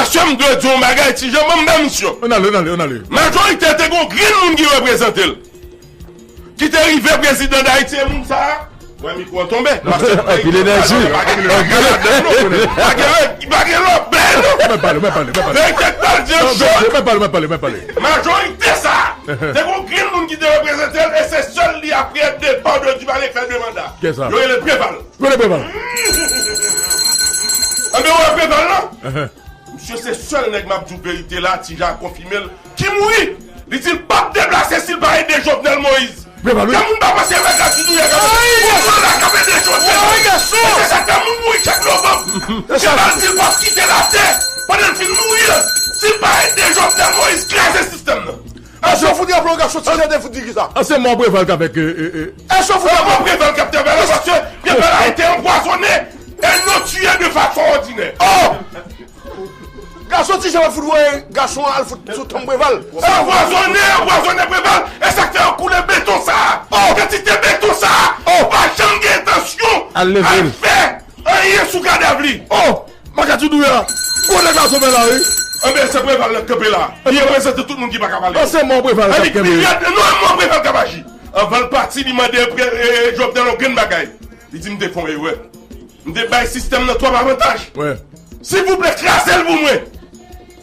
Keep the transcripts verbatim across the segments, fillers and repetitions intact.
Mesye, m dwe di yon bagay, ti jan, ban m pèmisyon. Ann ale, ann ale, ann ale. Majorite te gon grenn moun ki reprezante l. Ki te rive prezidan Dayiti, e moun sa a. Wè, mikwo an tonbe. Anpil enèji. Pa gen lòt bèl non. Mwen pale, mwen pale, mwen pale. Verite k pral di an cho. Mwen pale, mwen pale, mwen pale. Majorite sa a, te gon grenn moun ki te reprezante l, e se sèl li apre depa de Duvalier k fè de manda. Kiyès sa? Yo rele Preval. Rele Preval. Anben, ou wè Preval lan? Misye se sèl nèg m ap di w verite la, ti jan konfime l, ki mouri. Li di l p ap deplase si l pa ede Jovenel Moïse. Preval, wi. Gen moun pa panse Maga Ti Douya k ap ede Jovenel Moïse. E se sa k fè moun mouri chak novanm. Preval di l p ap kite latè pandan l fin mouri an si l pa ede Jovenel Moïse kraze sistèm nan. Ansyen fout raple yon gason ti jan te fout di ki sa? Ansyen mò Preval k avèk. Ansyen fout raple yon Preval k ap travay la paske Preval a été empoisonné et non tué de façon ordinaire. Oh! Gason ti jan fout voye gason an al fout sou tonm Preval. Sa pwazone, pwazone Preval. E sa k fè yo koule beton sa a. Oh! Kantite beton sa a. Oh! Ou pa janm gen entansyon al fè anyen sou kadav li. Oh! Maga Ti Douya. Gwo nèg la sove la, wi. Anben, se Preval nan kanpe la. Li reprezante tout moun ki pa ka pale. Anse mò Preval k ap kenbe. Non, mò Preval k ap aji. Anvan l pati, li mande Pre- e, Jovenel yon grenn bagay. Li di, "M te fè yon erè. M te bay sistèm nan twòp avantaj. Silvouplè, kraze l pou mwen."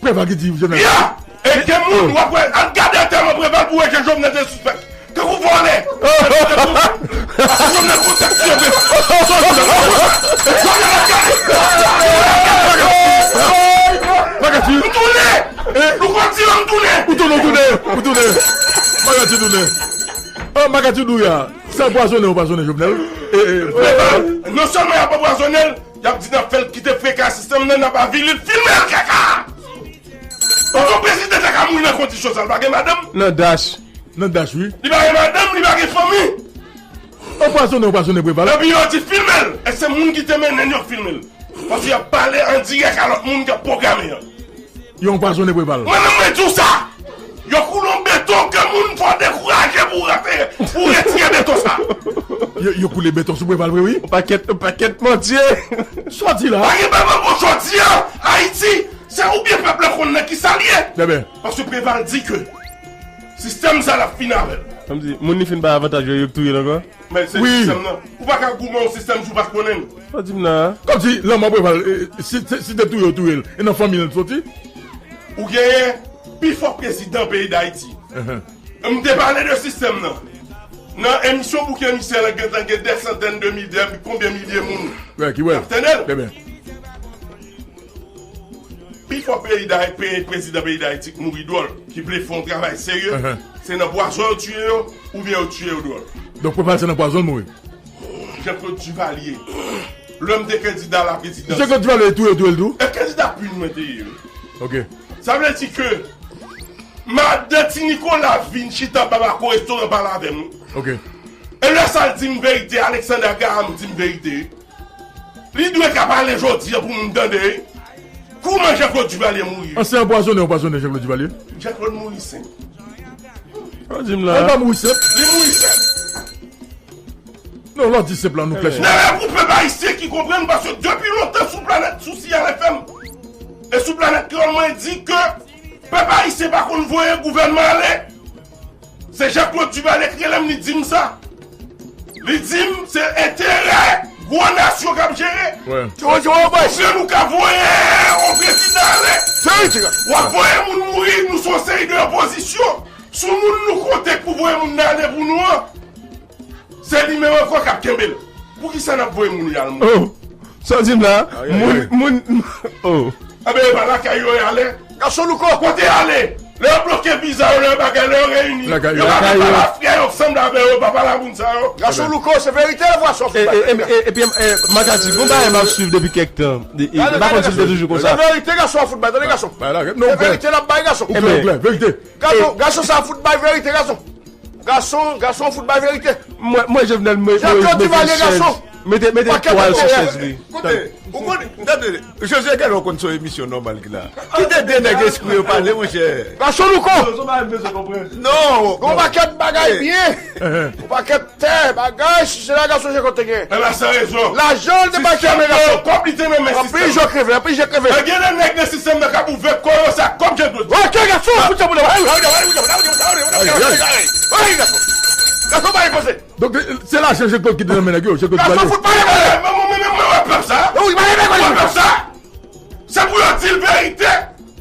Preval ki di Jovenel. Ya! E gen moun, w ap wè, al gade antèman Preval pou wè jan Jovenel te sispèk. Tankou vòlè. Paske Jovenel konn sa k tiye Preval. Jovenel ap gade. Maga Ti. M tounen! Louko di m tounen! Ou tounen, ou tounen, ou tounen. Maga Ti tounen. Oh, Maga Ti Douya. Sa pwazone, ou pwazone Jovenel. E, e, Preval, non sèlman y ap anpwazone l, y ap di n ap fè l kite frekan sistèm nan, n ap avili l, filme l kaka! Yon prezidan ta ka mouri nan kondisyon sa, li pa gen madanm? Nan dach. Nan dach, wi. Li pa gen madanm, li pa gen fanmi. Anpwazone, anpwazone Preval. Epi yo di filme l. E se moun ki te mennen l, yo filme l. Paske y ap pale an dirèk a lòt moun k ap pwograme an. Yo anpwazone Preval. Mwen menm mwen di w sa. Yo koule yon beton ke moun fò dekouraje pou w rantre, pou w retire beton sa. Yo, yo koule beton sou Preval vre, wi. Yon pakèt, yon pakèt mantye. Sa w di la? Pa gen bagay bon jodi a, Ayiti, se oubyen pèp la konn nan ki sa l ye. Bebe. Paske Preval di ke sistèm sa l ap fini avè l. Sa m di, moun li fin bay avantaj yo, yo touye l ankò. Men se sistèm nan. Ou pa ka goumen yon sistèm si w pa konnen l. Sa w di m la a? Kòmsi lanmò Preval, e, si, si, si te touye w, touye l. E nan fanmi l soti? Ou genyen pi fò prezidan peyi Dayiti. M te pale de sistèm nan. Nan emisyon Bouke Misye la, gentan gen dè santèn de milye, konbyen milye moun k ap tande l. Pi fò peyi Dayi-, pe-, prezidan peyi Dayiti k mouri dwòl, ki vle fè yon travay serye, se nan pwazon yo tiye yo, oubyen yo tiye yo dwòl. Donk, Preval se nan pwazon l mouri? Jean Claude Duvalier. Lè m te kandida la prezidans. Jean Claude Duvalier touye, touye l tou? E kandida pur mwen te ye, wi. Ok. Sa vle di ke madan Ti Nicolas vin chita Bamako restoran pale avè m, wi. Ok. E lè sa l di m verite, Alexander Graham di m verite, wi. Li dwe ka pale jodi a pou moun tande, wi. Kouman Jean Claude Duvalier mouri? An se anpwazone, anpwazone Jean Claude Duvalier? Jean Claude mouri senp. Ou di m la. Li pa mouri senp. Li mouri senp. Non, lè w di senp la, nou klè. Nan lè pou pèp ayisyen ki konprann, paske depi lontan sou planèt, sou Siyal F M e sou Planèt Kreyòl, mwen di ke pèp ayisyen pa konn voye gouvènman ale. Se Jean Claude Duvalier ki rele m, li di m sa. Li di m se enterè gwo nasyon k ap jere. Wi. Oubyen nou ka voye yon prezidan ale. W ap voye moun mouri, nou se yon seri de opozisyon. Sou moun nou konte pou voye moun nan ale pou nou an, se li menm ankò k ap kenbe l. Poukisa n ap voye moun yo al mouri? Oh, sa w di m la? Moun, moun, oh. Anben, e pa lakay yo y ale. Gason Louko. Kote y ale? Lè yo bloke viza yo, lè yo bagay, lè yo reyini, yo pa vin pale a frè yo k sanble avè yo, yo pa pale a moun sa yo. Gason Louko, se verite, vwa sa w fout bay. E, e, e, epi, e, Maga Ti, gon bagay m ap swiv depi kèk tan. E, e, m pa konn si l te toujou konsa. Se verite, gason an fout bay, tande gason. Se verite l ap bay, gason. Ou klè, ou klè, verite. Gason, gason sa fout bay verite, gason. Gason, gason fout bay verite. Mwen, mwen Jovenel, mwen, Jean Claude Duvalier, gason. Mete, mete twal sou chèz li. Kote, ou konn, tande, Jozye, gade, ou konn son emisyon nòmal ki la. Kite de nèg espri yo pale, monchè. Gason nou kon. Non. Gon pakèt bagay byen. Gon pakèt tè, bagay, si se la gason je kote gen. Lajan l te pa janmen gason. Kòb li te nan men sistèm. Anpil je kreve, anpil je kreve. Gen de nèg nan sistèm nan k ap ouvè kò yo, sa kòb je dwe di. Ok, gason, fout sa pou nou. Ay, ay, ay, ay, gason. Gason pa repoze. Donk, se lajan Jean Claude ki te nan men nèg yo, Jean Claude ki ba yo. Gason fout pale konsa. Mwen, mwen, mwen, mwen wè pèp sa. Wi, pale byen konsa. Mwen wè pèp sa. Se pou yo di l verite.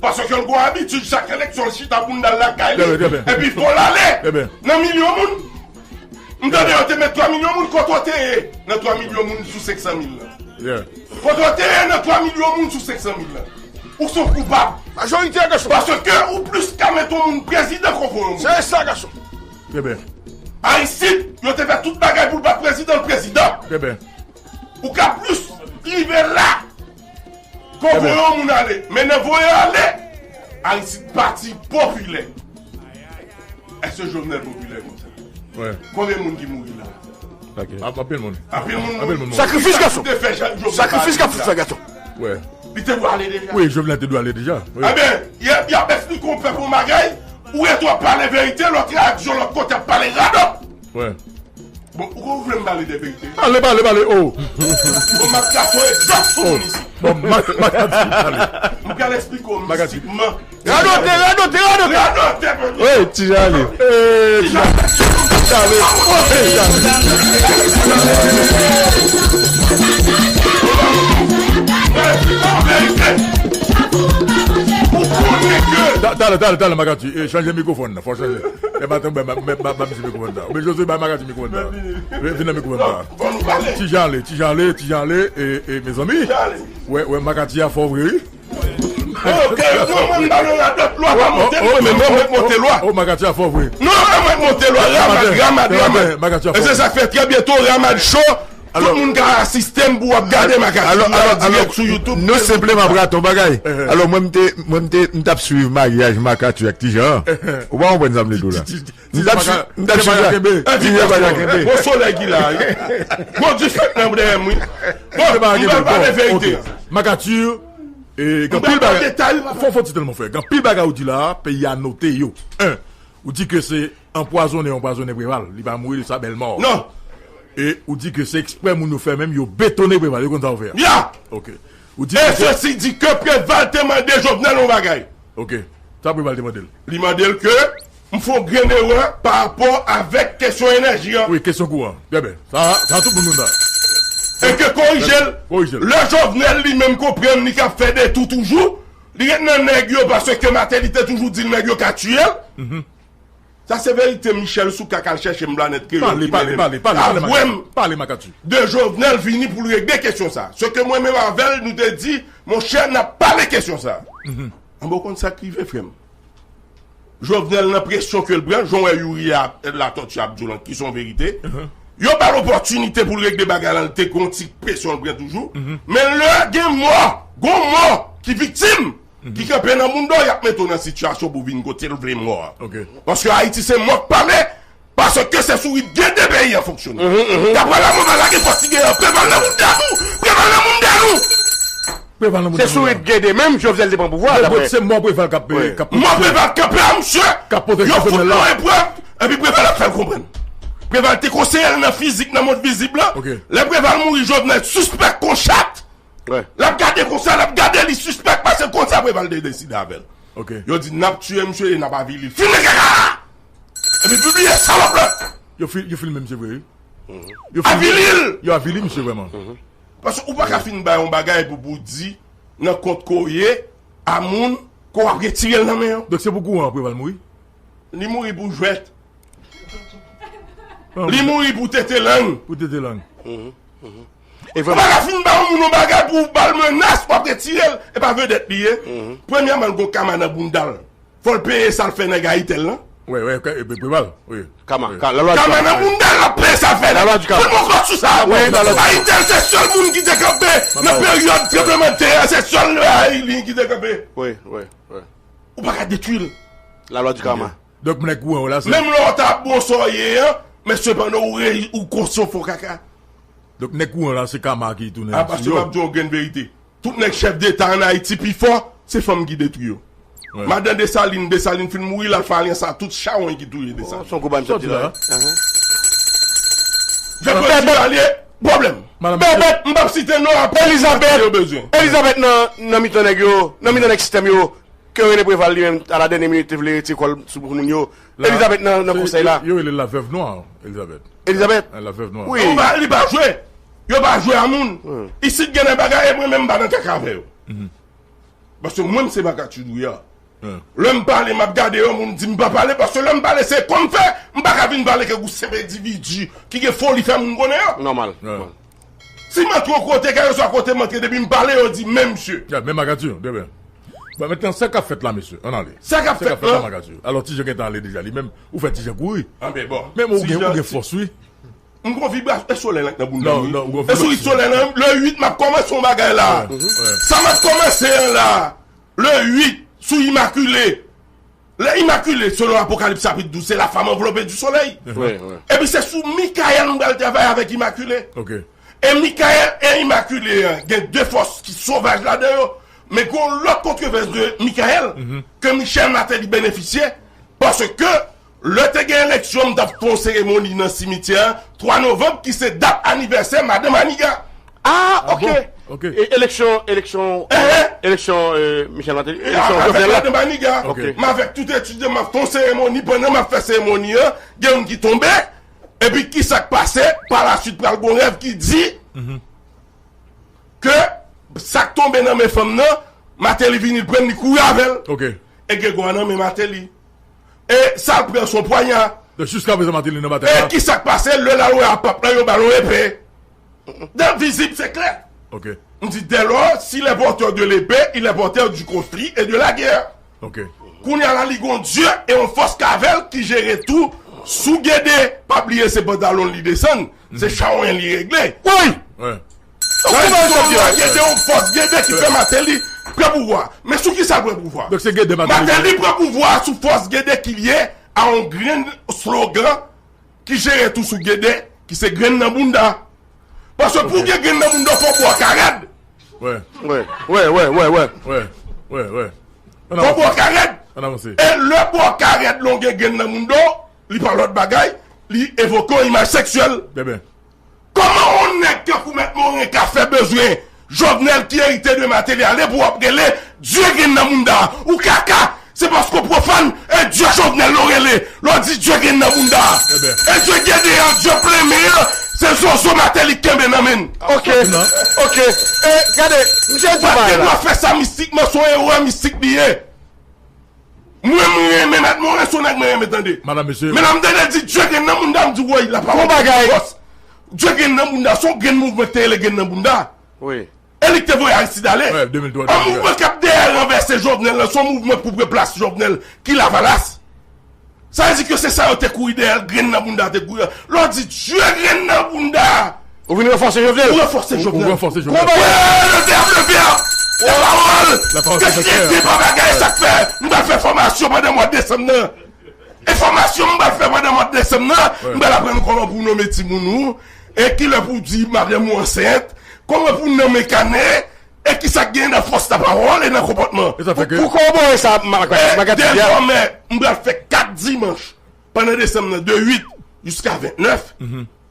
Paske l gon abitid, chak eleksyon, l chita bounda l lakay li. Trè byen, trè byen. Epi fò l ale. Trè byen. Nan milyon moun. M tande yo te met twa milyon moun, kote w te ye nan twa milyon moun sou senk san mil la? Yeah. Kote w te ye nan twa milyon moun sou senk san mil la? Ou se yon koupab. Majorite gason. Paske ou plis ka met yon moun prezidan ke w voye yon moun. Se sa, gason. Trè byen. Aristide, yo te fè tout bagay pou l pa t prezidan, l prezidan. Trè byen. Ou ka plis rive la ke w voye yon moun ale. Men nan voye ale, Aristide pati popilè. Èske Jovenel popilè konsa? Wi. Konbyen moun ki mouri la? Ap-, anpil moun. Anpil moun mouri. Sakrifis gason. Sakrifis k ap fè gason. Wi. Li te dwe ale deja. Wi, Jovenel te dwe ale deja. Wi. Ebyen, y ap, y ap eksplike yon pèp yon bagay, ou rete w ap pale verite, lòt reaksyon lòt kote ap pale radòt. Wi. Bon, ou konn vle m pale de verite? Pale, pale, pale, oh. Bon, m ap ka fè egzanp sou moun isi. Bon, Mak-, Makati, pale. M pral eksplike w mistikman. Radote, radote, radote. Radote, pèp. Wi, Ti Jan ale. Eh, Ti Jan. Ti Jan ale. Oh, Ti Jan ale. Ta-, talè, talè, talè, Makati. Eh, chanje mikwofòn nan, fò chanje. E pa tann, ba, ba, ba, ba misye mikwofòn nan. Oubyen Jozye bay Makati mikwofòn nan. Vin, vin nan mikwofòn nan. Ti Jan ale, Ti Jan ale, Ti Jan ale, e, e, mezanmi. Wè, wè, Makati a fò vre, wi. Ok, non, mwen, m pa nan radòt lwa, pa monte, mwen, mwen, mwen, monte lwa. Oh, Makati a fò vre. Non, mwen, mwen, monte lwa, Ramad, Ramad, Ramad. E se sa k fè trè byento, Ramad Show, tout moun ka asiste m pou w ap gade Makati, alò, alò, dirèk sou YouTube. Nou senpleman ap rate yon bagay. Alò, mwen, m te, mwen, m te, m t ap swiv maryaj Makati ak Ti Jan an. Ou pa konprann sa m vle di w la. M t ap swiv, m t ap swiv la. Ti Jan pa t kenbe. Bon solèy ki la, wi. Bon difèt nan dèyè m, wi. Bon, m pral pale verite. Makati, e, gen anpil bagay. Fò, fò ti tèlman frè. Gen anpil bagay ou di la, peyi a note yo. En, ou di ke se anpwazonnen, anpwazonnen Preval. Li pa mouri, sa bèl mò. Non. E ou di ke se eksprè moun yo fè menm, yo betone Preval. Yo konn sa yo fè a. Ya! Ok. Ou di e ke se sesi di ke Preval te mande Jovenel yon bagay. Ok. Sa Preval te mande l? Li mande l ke m fè yon grenn erè pa rapò avèk kesyon enèji an. Wi, kesyon kouran. Trè byen. Sa, sa tout moun konn sa. E ke korije l. Korije l. Lè Jovenel li menm konprann li k ap fè detou toujou, li ret nan nèg yo paske Martelly te toujou di l nèg yo ka tiye l. Sa se verite, Michel Soukak al chèche m Planèt Kreyòl ki mennen m. Pale, pale, pale, pale, pale, Makati. Pale, Makati. De Jovenel vini pou l regle kesyon sa. Se ke mwen menm avè l, nou te di, monchè, n ap pale kesyon sa. Anben, w konn sa k rive, frè m? Jovenel nan presyon ke l pran, jan w wè Youri a, Latòti ap di w lan, ki se yon verite. Yo ba l opòtinite pou l regle bagay la, l te gen yon ti presyon l pran toujou. Men lè gen mò, gon mò ki viktim, ki kanpe nan bounda w, y ap mete w nan sitiyasyon pou w vin kote l vle mò a. Paske Ayiti se mò k pale, paske se sou rit gede peyi a fonksyone. Daprè lanmò pa lage fòs ki genyen, Preval nan bounda nou! Preval nan bounda nou! Preval nan bounda nou. Se sou rit gede menm Jovenel te pran pouvwa a, daprè. Se mò Preval k ap, k ap... Mò Preval kanpe a, misye! K ap pwoteje Jovenel la. Yo fout nan eprèv, epi Preval ap fè l konprann. Preval te konseye l nan fizik, nan mond vizib lan. Lè Preval mouri, Jovenel sispèk kon chat. L ap gade konsa, l ap gade, li sispèk, paske konsa Preval te deside avè l. Yo di, n ap tiye misye e n ap avili l. Filme kaka a! Epi pibliye salòp la! Yo fi-, yo filme misye vre, wi. Yo filme, avili l! Yo avili misye vrèman. Paske ou pa ka fin bay yon bagay pou, pou di nan kont ke w ye a moun ke w ap retire l nan men yo. Donk se pou kouran an Preval mouri? Li mouri pou jwèt. Li mouri pou tete lang. Pou tete lang. Ou pa ka fin ba yon moun yon bagay pou w ba l menas, w ap retire l. E pa vedèt li ye. Premyèman, l gon kama nan bounda l. Fò l peye sa l fè nèg Ayitel lan. Wè, wè, Preval, wi. Kama, kama nan bounda l, l ap peye sa l fè nèg. Pou l mokòt sou sa. Ayitel se sèl moun ki te kanpe nan peryòd tranblemanntè a, se sèl li ki te kanpe. Wi, wi, wi. Ou pa ka detwi l. La loi du karma. Donk, mwen nèg kouran w la, se... Menm lè w ta bon sa w ye an, men sepandan ou re-, ou konsi yon fo kaka. Donk, nèg kouran la, se kama ki tounen sou yo. A, pastè, m ap di w yon grenn verite. Tout nèg chèf deta ann Ayiti pi fò, se fanm ki detwi yo. Madan Desalin, Desalin fin mouri, l al fè alyans a tout chawony ki touye Desalin. Sòti la. Jan Claude Girard li ye, pwoblèm. Bèbèt, m p ap site non, apre yo bezwen. Elizabeth nan, nan mitan nèg yo, nan mitan nèg sistèm yo, ke Rene Preval li menm, a la dènyè minit, te vle retire kò l sou moun yo. Elizabeth nan, nan konsèy la. Yo rele l la veuve noire, Elizabeth. Elizabeth? La veuve noire. Wi. Li pa jwe. Yo pa jwe a moun. Isit gen de bagay, e mwen menm m pa nan kaka avè yo. Paske mwen, m se makatchou dwe a. Lè m pale, m ap gade yon moun di m pa pale, paske lè m pale, se kòm fè, m pa ka vin pale ke gwo sèp endividi ki gen foli fè moun konnen an. Nòmal. Si m antre yon kote, kèlkeswa kote m antre, depi m pale, yo di, men misye. Ya, men makatchou, byen. Bon, mentnan, sa k ap fèt la, mesye? Ann ale. Sa k ap fèt la, makatchou. Alò, Tijan gentan ale deja, li menm, ou fè Tijan kouri. Anben, bon. Men ou gen, ou gen fòs, wi. M gon vibrasyon, e solèy la k nan bounda m, wi. E sou solèy la, le uit, m ap kòmanse yon bagay la. Sa m ap kòmanse an la, le uit, sou Imakile. Lè Imakile, selon Apokalips chapit douz, se la femme enveloppée du soleil. Epi se sou Mikayèl m pral travay avèk Imakile. E Mikayèl e Imakile an, gen de fòs ki sovaj ladan yo. Men gon lòt kontwovès de Mikayèl ke Michel Martelly benefisye. Paske lè te gen eleksyon, m t ap fè yon seremoni nan simityè a, twa novanm, ki se dat anivèsè Madan Maniga. Ah, ok. E, eleksyon, eleksyon, eleksyon, euh, Michel Martelly, eleksyon Jovenel la. Madan Maniga. M avèk tout etidyan, m ap fè yon seremoni. Pandan m ap fè seremoni an, gen youn ki tonbe. Epi ki sa k pase? Pa la suite, pral gon rèv ki di ke sa k tonbe nan men fanm nan, Martelly vini, l pran l, li kouri avè l. E Gregwa nan men Martelly. E sa l pran, se yon pwanya. Donk, jiska prezan, Martelly nan batay la. E ki sa k pase? Lè l al wè a pap la, yo ba l yon epe. Dan vizib, se klè. M di, dès lors, s'il est porteur de l'épée, il est porteur du conflit et de la guerre. Kounye a la, li gon Dye e yon fòs k avè l ki jere tou sou Gede. Pa bliye, se pantalon l li desann, se chawony li regle. Wi! Donk, kouman sa, Gede, yon fòs Gede ki fè Martelly pran pouvwa. Men sou ki sa l pran pouvwa? Donk, se Gede Martelly. Martelly pran pouvwa sou fòs Gede ki lye a yon grenn slogan ki jere tou sou Gede, ki se grenn nan bounda. Paske pou w gen grenn nan bounda, fò bò w ka rèd. Wè. Wè, wè, wè, wè, wè. Wè, wè, wè. Fò bò w ka rèd. Ann avanse. E lè bò w ka rèd, lè w gen grenn nan bounda w, li pa lòt bagay, li evoke yon imaj seksyèl. Byen, byen. Kòman yon nèg tankou Mèt Moren ka fè bezwen Jovenel ki erite de Martelly ale pou w ap rele Dye grenn nan bounda? Ou kaka! Se paske w pwofàn, e Dye Jovenel ou rele. Lè w di Dye grenn nan bounda. E Dye Gede an, Dye plen men an, se zozo Martelly k kenbe nan men l. Ok, ok. E gade, misye di bagay la. Ou pa t gen dwa fè sa mistikman, se yon erè mistik li ye. Mwen, m renmen Mèt Moren, se yon nèg mwen renmen tande. Men lè m tande l di Dye grenn nan bounda, m di, woy, la pawòl de Dye grenn nan bounda, se yon grenn mouvman ki te rele grenn nan bounda. Wi. E li ki te voye Aristide ale. Yon mouvman k ap dèyè ranvèse Jovenel lan, se yon mouvman pou pran plas Jovenel ki Lavalas. Sa vle di ke se sa yo te kouri dèyè l, grenn nan bounda te kouri. Lè w di Dye grenn nan bounda. Ou vin ranfòse Jovenel. Ou ranfòse Jovenel. Ou ranfòse Jovenel. Wè, le vèb, le vèb. La pawòl. La pawòl, se sekrè. Kèk ide pa bagay sa k fè. M pral fè fòmasyon pandan mwa desanm nan. E fòmasyon m pral fè pandan mwa desanm nan, m pral aprann kòman pou w nonmen timoun ou, e kilè pou w di madanm ou ansent, kòman pou w nonmen kanè, e kisa k gen nan fòs lapawòl e nan konpòtman. Pou, pou kowobore sa, Maga Ti Dya. E dezòmè, m pral fè kat dimanch pandan desanm nan, de uit jiska vennèf,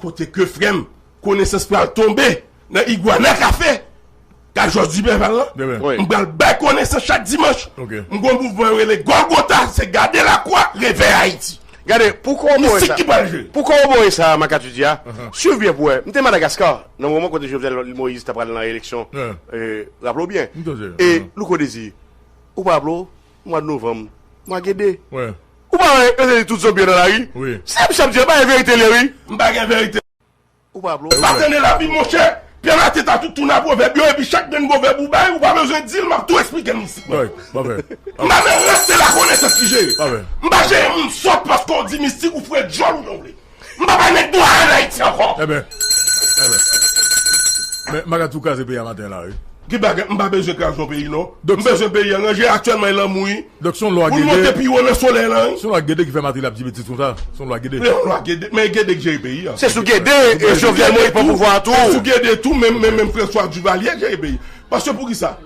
kote ke, frè m, konesans pral tonbe nan Iguana Café, ka jòs di pèp la. M pral bay konesans chak dimanch. M gon mouvman yo rele Golgotha, se gade lakwa, revèy Ayiti. Gade, pou kowobore sa, mistik ki pral jwe. Pou kowobore sa, Maga Ti Dya, swiv byen pou wè. M te Madagaskar, nan moman kote Jovenel Moïse ta pral nan eleksyon, raple w byen. E Louko Désir, ou pa raple w, mwa novanm, mwa Gede. Ou pa wè yo te di tout zonbi yo nan lari? Se misye ap di, pa gen verite li ye, wi. M pa gen verite. Ou pa raple w? Pa tande labi, monchè. Pye maten ta tout tou nan pwovèb yo, epi chak grenn pwovèb ou bay, ou pa bezwen di l, m ap tou eksplike l mistikman. M pa nan rans, se lakonesans ki jere. M pa jere moun sòt paske w di mistik, ou foure djòl ou jan w vle. M pa bay nèg dwa an Ayiti ankò. Ebyen, ebyen. Men, Maga Ti Dya kraze peyi a maten la, wi. Ki bagay? M pa bezwen kraze yon peyi, non. M bezwen peyi an ranje. Aktyèlman, e lanmou, wi. Donk, se yon lwa Gede. Pou n monte pi wo nan solèy la, wi. Se yon lwa Gede ki fè Matelly ap di betiz konsa. Se yon lwa Gede. Se yon lwa Gede. Men Gede k jere peyi a. Se sou Gede, e Jovenel Moïse pran pouvwa a tou. Se sou Gede tou, menm, menm, menm François Duvalier jere peyi. Paske pou ki sa?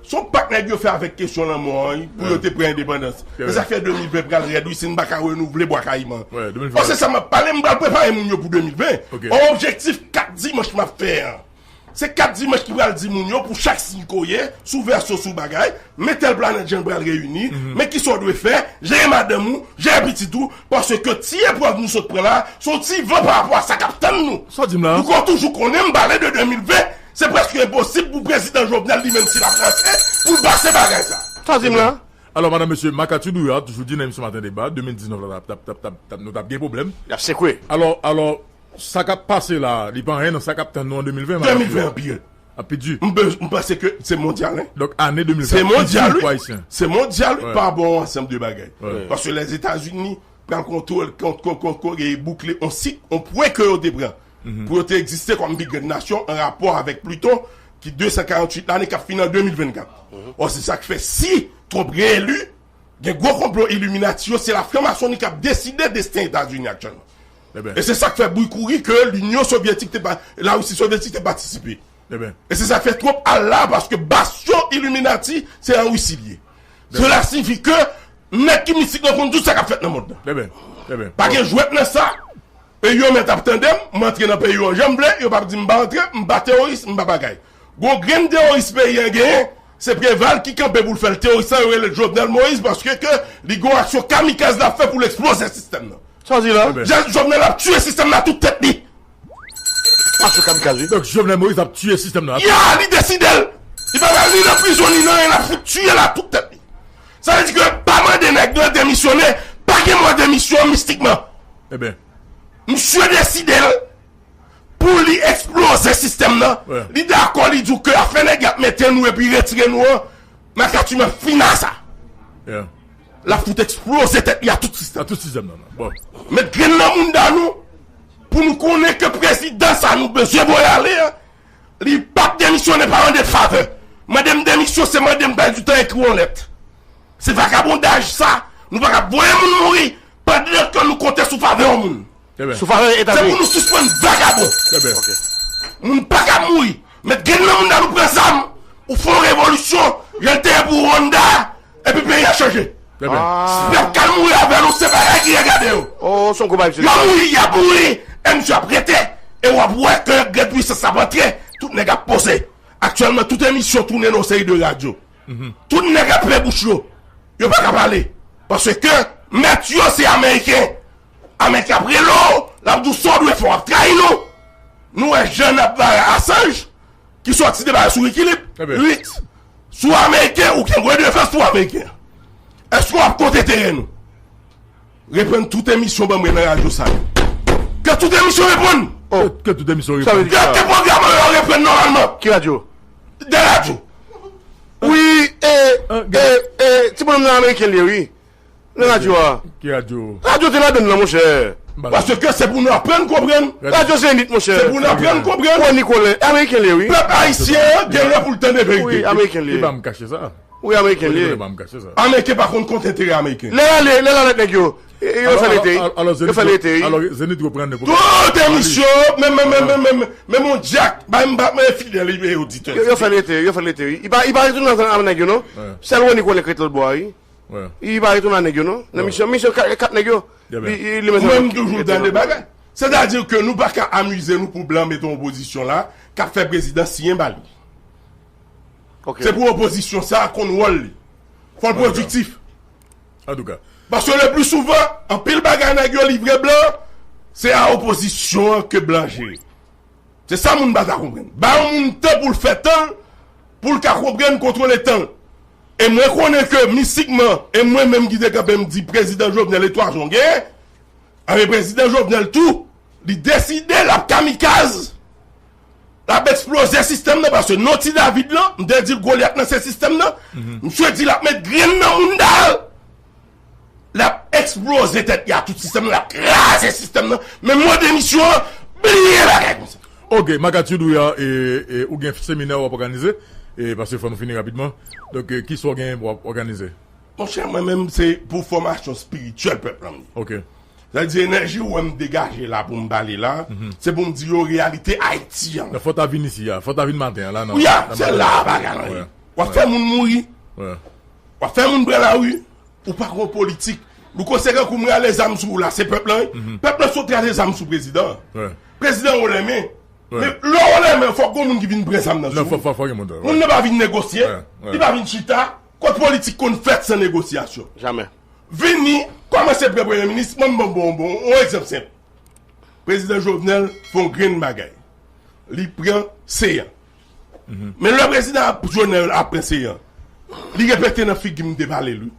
Se yon pak nèg yo fè avèk kesyon lanmò an, wi, pou yo te pran endepandans. Men sa k fè de mil ven pral rèd, wi, si n pa ka renouvle Bwa Kayiman. Paske sa m ap pale, m pral prepare moun yo pou de mil ven. Yon objektif kat dimanch m ap fè an. Se kat dimanch ki pral di moun yo pou chak siy ke w ye, sou vèso, sou bagay, men tèl planèt jan pral reyini, men kisa w dwe fè, jere madanm ou, jere pitit ou, paske ti eprèv nou sot pran la, se yon ti van pa rapò a sa k ap tann nou. Sa w di m la? Pou ke w toujou konnen, m pale de de mil ven, se prèske enposib pou prezidan Jovenel li menm si l ap ranse, pou l pase bagay sa. Sa w di m la? Alò, madanm, mesye, Marc Arthur Drouillard toujou di nan emisyon Maten Deba, de mil diznèf la, t ap, t ap, t ap, t ap, nou t ap gen pwoblèm. Y ap sekwe. Alò, alò, sa k ap pase la, li pa anyen nan sa k ap tann nou an de mil ven, de mil ven an pi rèd. Ap pi di. M, m panse ke se mondyal, hein. Donk, ane de mil ven ap pi di pou Ayisyen. Se mondyal, wi. Se mondyal, wi, pa bon ansanm de bagay. Paske Lèzetazini pral kontwole, kont, kont, kont, kont, e boukle on sik, on pwen ke yo te pran. Pou yo te egziste kòm pi grann nasyon an rapò avèk Pluton, ki de san karanntuit lane, k ap fini an de mil vennkat. Or, se sa k fè si Trump reeli, gen gwo konplo Illuminati yo, se lafranmasoni k ap deside desten Etazini aktyèlman. E se sa k fè bri kouri ke Linyon Sovyetik te pa, Larisi Sovyetik te patisipe. E se sa k fè Trump al la, paske bastyon Illuminati, se an Risi li ye. Sela siyifi ke nèg ki mistik nan konn tout sa k ap fèt nan mond nan. Pa gen jwèt nan sa. E yo mèt ap tande m, m antre nan peyi yo jan m vle, yo p ap di m pa antre, m pa teworis, m pa bagay. Gon grenn teworis peyi an genyen, se Preval ki kanpe pou l fè l teworis la, yo rele l Jovenel Moïse, paske ke li gon aksyon kamikaz l ap fè pou l eksploze sistèm nan. Sa w di la? Jovenel ap tiye sistèm nan tout tèt li. Aksyon kamikaz, wi. Donk, Jovenel Moïse ap tiye sistèm nan. Ya, li deside l. Li pa pral ni nan prizon, ni nan anyen, l ap fout tiye l a tout tèt li. Sa vle di ke pa mande nèg nan demisyone, pa gen mwa demisyon mistikman. Misye deside l pou li eksploze sistèm nan. Li dakò, li di w ke afè nèg y ap mete nou epi retire nou an, Makatiman fin a sa. L ap fout eksploze tèt li a tout sistèm. A tout sistèm nan. Bon. Met grenn nan mounda nou pou nou konnen ke prezidan sa nou bezwen voye ale an, li p ap demisyone pa mande favè. Mande m demisyon, se mande m bay di tan ekri yon lèt. Se vagabondaj sa, nou pa ka voye moun mouri pandan ke nou konte sou favè yon moun. Sou favè Etazini. Se pou nou sispann vagabon. Moun pa ka mouri. Met grenn nan mounda nou pran zam. Ou fè yon revolisyon, jan l te ye pou Rwanda, epi peyi a chanje. Pèp k al mouri avè nou, se bagay ki regade yo. Yo mouri, y ap mouri, e misye ap rete. E w ap wè ke grenn pwisans ap antre, tout nèg ap poze. Aktyèlman, tout emisyon tounen nan yon seri de radyo. Tout nèg ap fè bouch yo. Yo pa ka pale. Paske mèt yo se Ameriken. Ameriken ap rele w, l ap di w sa w dwe fè, w ap trayi nou. Nou wè jan n ap bare Assange, ki sòti debare sou Wikileaks. Wi. Si w Ameriken, ou gen dwa defans pou Ameriken. Èske w ap konte teren nou? Reprann tout emisyon ban mwen nan radyo sa yo. Ke tout emisyon reprann. Ke tout emisyon reprann. Ke pwogram yo reprann nòmalman. Ki radyo? De radyo. Wi, e, e, e, ti bonòm nan Ameriken li ye, wi. Nan radyo a. Ki radyo? Radyo te ladann nan, monchè. Paske se pou nou aprann konprann. Radyo Zenith, monchè. Se pou nou aprann konprann. Rony Colin, Ameriken li ye, wi. Pèp ayisyen an gen lè pou l tande verite. Wi, Ameriken li ye. Li pa m kache sa. Wi, Ameriken li ye. Ameriken pa konn kont enterè Ameriken. Lè l ale, lè l ale ak nèg yo. E, e, yo fè l rete, wi. Yo fè l rete, wi. Tout emisyon, menm, menm, menm, menm, menm, menm yon dyak, ba m, ba m, fidèl oditè. Yo, yo fè l rete, yo fè l rete, wi. Li pa, li pa retounen ansanm ak nèg yo, non. Sèl Rony Colin k rete lòt bò a, wi. Li pa retounen ak nèg yo, non. Nan misyon, misyon kat, kat nèg yo. Li, li, li menm toujou tande bagay. Sètadi ke nou pa ka amize nou pou blan mete yon opozisyon la, k ap fè prezidan siyen ba li. Se pou opozisyon sa a konn wòl li. Fò l pwodiktif. Antouka. Paske le pli souvan, anpil bagay nèg yo livre blan, se a opozisyon an ke blan jere. Se sa moun pa ta konprann. Ba yon moun tan pou l fè tan l, pou l ka konprann kontwole tan l. E mwen konnen ke mistikman, e mwen menm ki te kanpe m di prezidan Jovenel e twa zon genyen, anben prezidan Jovenel tou, li deside l ap kamikaz. L ap eksploze sistèm nan, paske non ti David lan, m te di l Golyat nan se sistèm nan. Misye di l ap met grenn nan mounda l. L ap eksploze tèt li a tout sistèm nan, l ap kraze sistèm nan. Men mande misyon an, bliye bagay konsa. Ok, Marc Arthur Drouillard, e, e, ou gen seminè w ap òganize. E paske fò nou fini rapidman. Donk, e, ki swa w genyen pou w òganize? Monchè, mwen menm, se pou fòmasyon espirityèl pèp lan m ye. Ok. Sa di, enèji ou wè m degaje la pou m pale la, se pou m di yo reyalite Ayiti an. Non, fò w ta vin isi a, fò w ta vin maten an la, non. Wi a, se la bagay lan ye. W ap fè moun mouri. W ap fè moun pran lari. Ou pa gon politik. Louko, se kankou m rale zam sou ou la, se pèp lan wi. Pèp lan sot rale zam sou prezidan an. Prezidan an ou lèmen. Men lè w lèmen, fòk gon moun ki vin pran zam nan sou ou. Fò, fò, fò gen moun. Moun nan pa vin negosye, li pa vin chita. Kot politik konn fèt san negosyasyon? Jamè. Vini, kòmanse pran premye minis, mwen m bon, bon, bon, yon egzanp senp. Prezidan Jovenel fè yon grenn bagay. Li pran Seyan. Men lè prezidan ap, Jovenel ap pran Seyan, li repete nan figi m te pale l wi.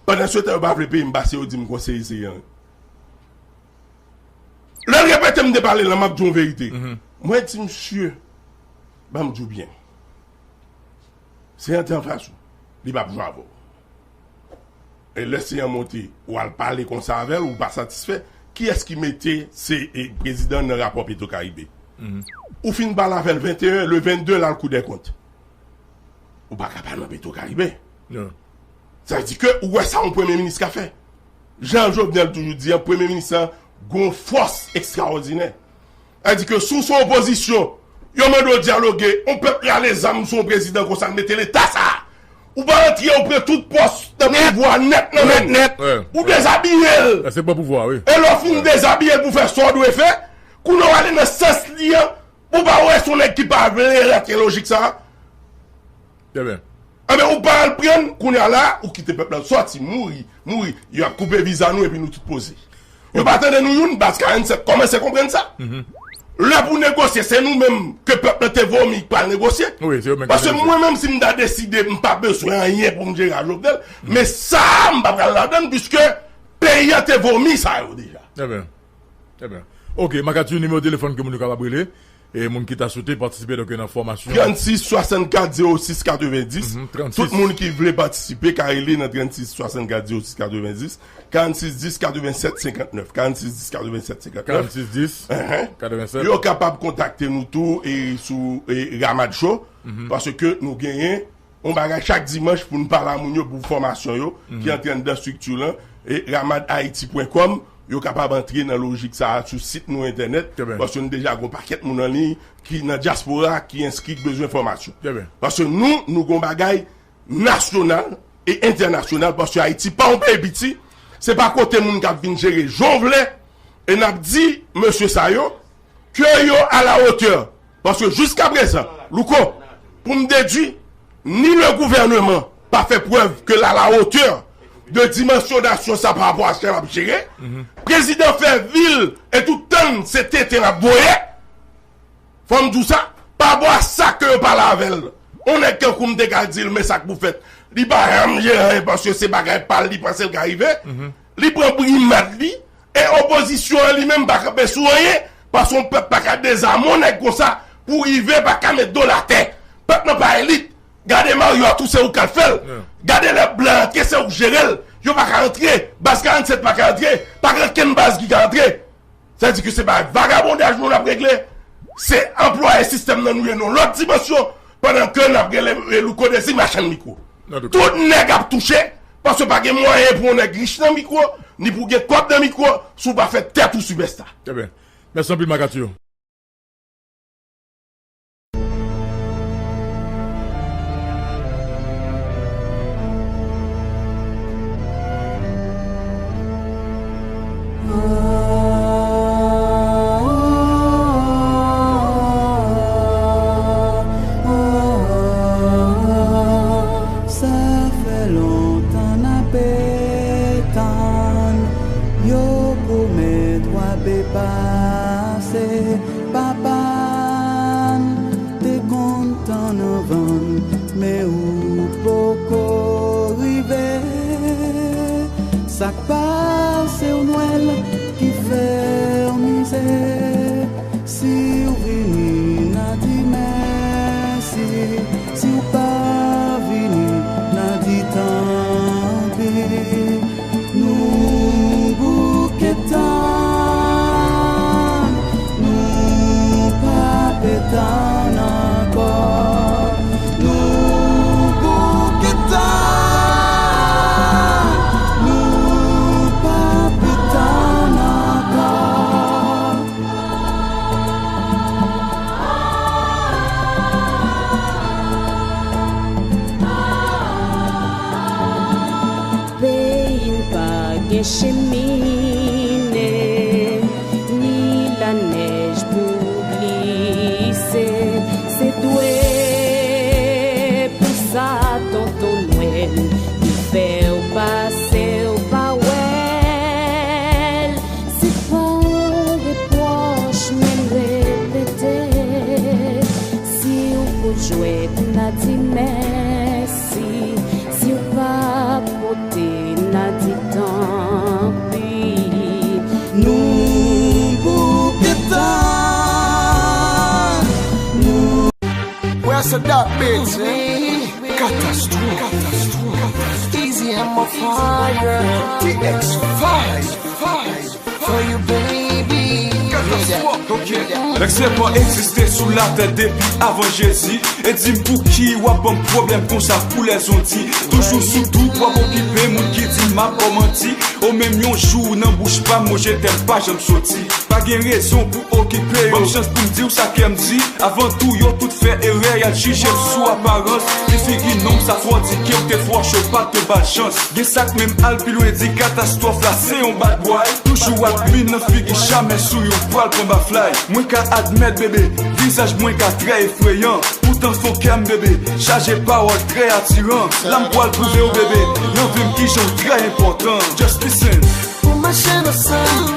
Pandan se tan yo pa vle peye m pase yo di m konseye Seyan. Lè l repete m te pale l lan, m ap di w yon verite. Mwen di misye, ban m di w byen. Seyan te anfas ou, li p ap jwe avè w. E lè Seyan monte, ou al pale konsa avè l, ou pa satisfè, kiyès ki mete se e, prezidan nan rapò Petro Karibe? Ou fin pale avè l venteyen, le vennde l al Kou dè kont. Ou pa ka pa nan Petro Karibe. Sa vle di ke ou wè sa yon premye minis ka fè. Jan Jovenel toujou di an, premye minis lan gon fòs ekstraòdinè. Sa vle di ke si w se opozisyon, yo mande w dyaloge, yon pèp rale zam sou yon prezidan konsa, l mete leta sa a. Ou pa antre, ou pran tout pòs nan pouvwa nèt nan men l. Nèt, nèt. Ou dezabiye l. E lè w fin dezabiye l pou fè sa w dwe fè, kounye a w ale nan sans li an, ou pa wè se yon nèg ki pa vle rantre lojik sa a. Trè byen. Enben, ou pa al pran l, kounye a la, ou kite pèp la sòti, mouri, mouri. Yo ap koupe viza nou epi nou tout poze. Yo pa tande nou youn, baz karannsèt kòmanse konprann sa. Lè pou negosye, se nou menm ke pèp la te vomi k pral negosye. Paske mwen menm, si m ta deside, m pa bezwen anyen pou m jere a Jovenel. Men sa a, m pa pral ladan l, piske peyi a te vomi sa yo deja. Trè byen. Trè byen. Ok, Marc Arthur, nimewo telefòn ke moun yo kapab rele. E moun ki ta swete patisipe donk nan fòmasyon. Trannsis swasannkat zewo sis katrevendis. Tout moun ki vle patisipe ka rele nan trannsis swasannkat zewo sis katrevendis, karannsis dis katrevennsèt senkantnèf, karannsis dis katrevennsèt senkantnèf. Karannsis dis katrevennsèt. Yo kapab kontakte nou tou e sou e Ramad Show, paske nou genyen yon bagay chak dimanch pou n pale a moun yo pou fòmasyon yo ki antre anndan estrikti lan, e ramad haiti pwen kòm, yo kapab antre nan lojik sa a sou sit nou entènèt, paske nou deja gon pakèt moun an liy ki nan dyaspora, ki enskri, ki bezwen fòmasyon. Paske nou, nou gon bagay nasyonal e entènasyonal, paske Ayiti pa yon peyi piti, se pa kote moun k ap vin jere jan w vle, e n ap di mesye sa yo, ke yo à la hauteur. Paske jiskaprezan, Louko, pou m dedui, ni le gouvèneman pa fè prèv ke l à la hauteur de dimansyonasyon sa pa rapò a sa l ap jere. Prezidan fè vil e tout tann se tenten l ap voye. Fò m di w sa, pa rapò a sa ke yo pale avè l. Yon nèg tankou m te ka di l, men sa k pou fèt. Li pa janm jere anyen paske se bagay pa l, li panse l ka rive. Li pran brimad li, e opozisyon an li menm pa kanpe sou anyen, paske yon pèp pa ka dezame yon nèg konsa pou rive pa ka met do l atè. Pèp lan pa elit. Gade Marriott ou se ou k al fè l. Gade lè blan antre se ou k jere l. Yo pa ka antre. Baz karannsèt pa ka antre. Pa gen okenn baz ki ka antre. Sa di ke se pa vagabondaj nou n ap regle, se anplwaye sistèm nan nou ye nan yon lòt dimansyon, pandan ke n ap rele Louko Dezi machann mikwo. Tout nèg ap touche, paske pa gen mwayen pou yon nèg rich nan mikwo, ni pou gen kòb nan mikwo, si w pa fè tèt ou sipèsta. Trè byen. Mèsi anpil, Marc Arthur. Sa fè lontan n ape tann, yo pwomèt w ape pase. Papa n te konn tann anvan n, men ou poko rive. Sa k pase w nwèl ki fè w mize. Si w vini, n a di mèsi. Si w pa vini, n a di tanpi. Nou bouke tann, nou pa pe tann ankò. Chemine, ni lanèj pou glise, se dwe pou sa tonton Nwèl li fè w pase w pa wè l. Se pa yon repwòch, men m repete, si w pou jwèt, n a di mèsi. Si w pa pote, n a di tanpi. Nou bouke tan. Where's the dark bitch? Katastwòf. Easy, I'm on fire. T X five. For you, baby. Katastwòf. Ok. Nèg se pa egziste sou latè depi avan Jezi. E di m pouki w ap ban m pwoblèm konsa pou lèzondi. Toujou sou dout, w ap okipe moun ki di m ap ba w manti. O menm yon jou nan bouch pa m, mo je t'aime pa janm soti. Pa gen rezon pou okipe yo. Ban m chans pou m di w sa kè m di. Avan tou, yo tout fè erè, y al jije m sou aparans. Li figi nonm sa twò di ke w te fò cho, pa t ba l chans. Gen sa k menm al pi lwen, di katastwòf la se yon bad boy. Toujou ap min nan figi, jamè sou yon pral pran baflay. Mwen ka admèt, bebe, vizaj mwen ka trè efreyan. Poutan fon kè m, bebe, chaje pawòl trè atiran. La m pral pwouve w, bebe, nan vi m kijan w trè enpòtan. Just listen. Pou mache nan san,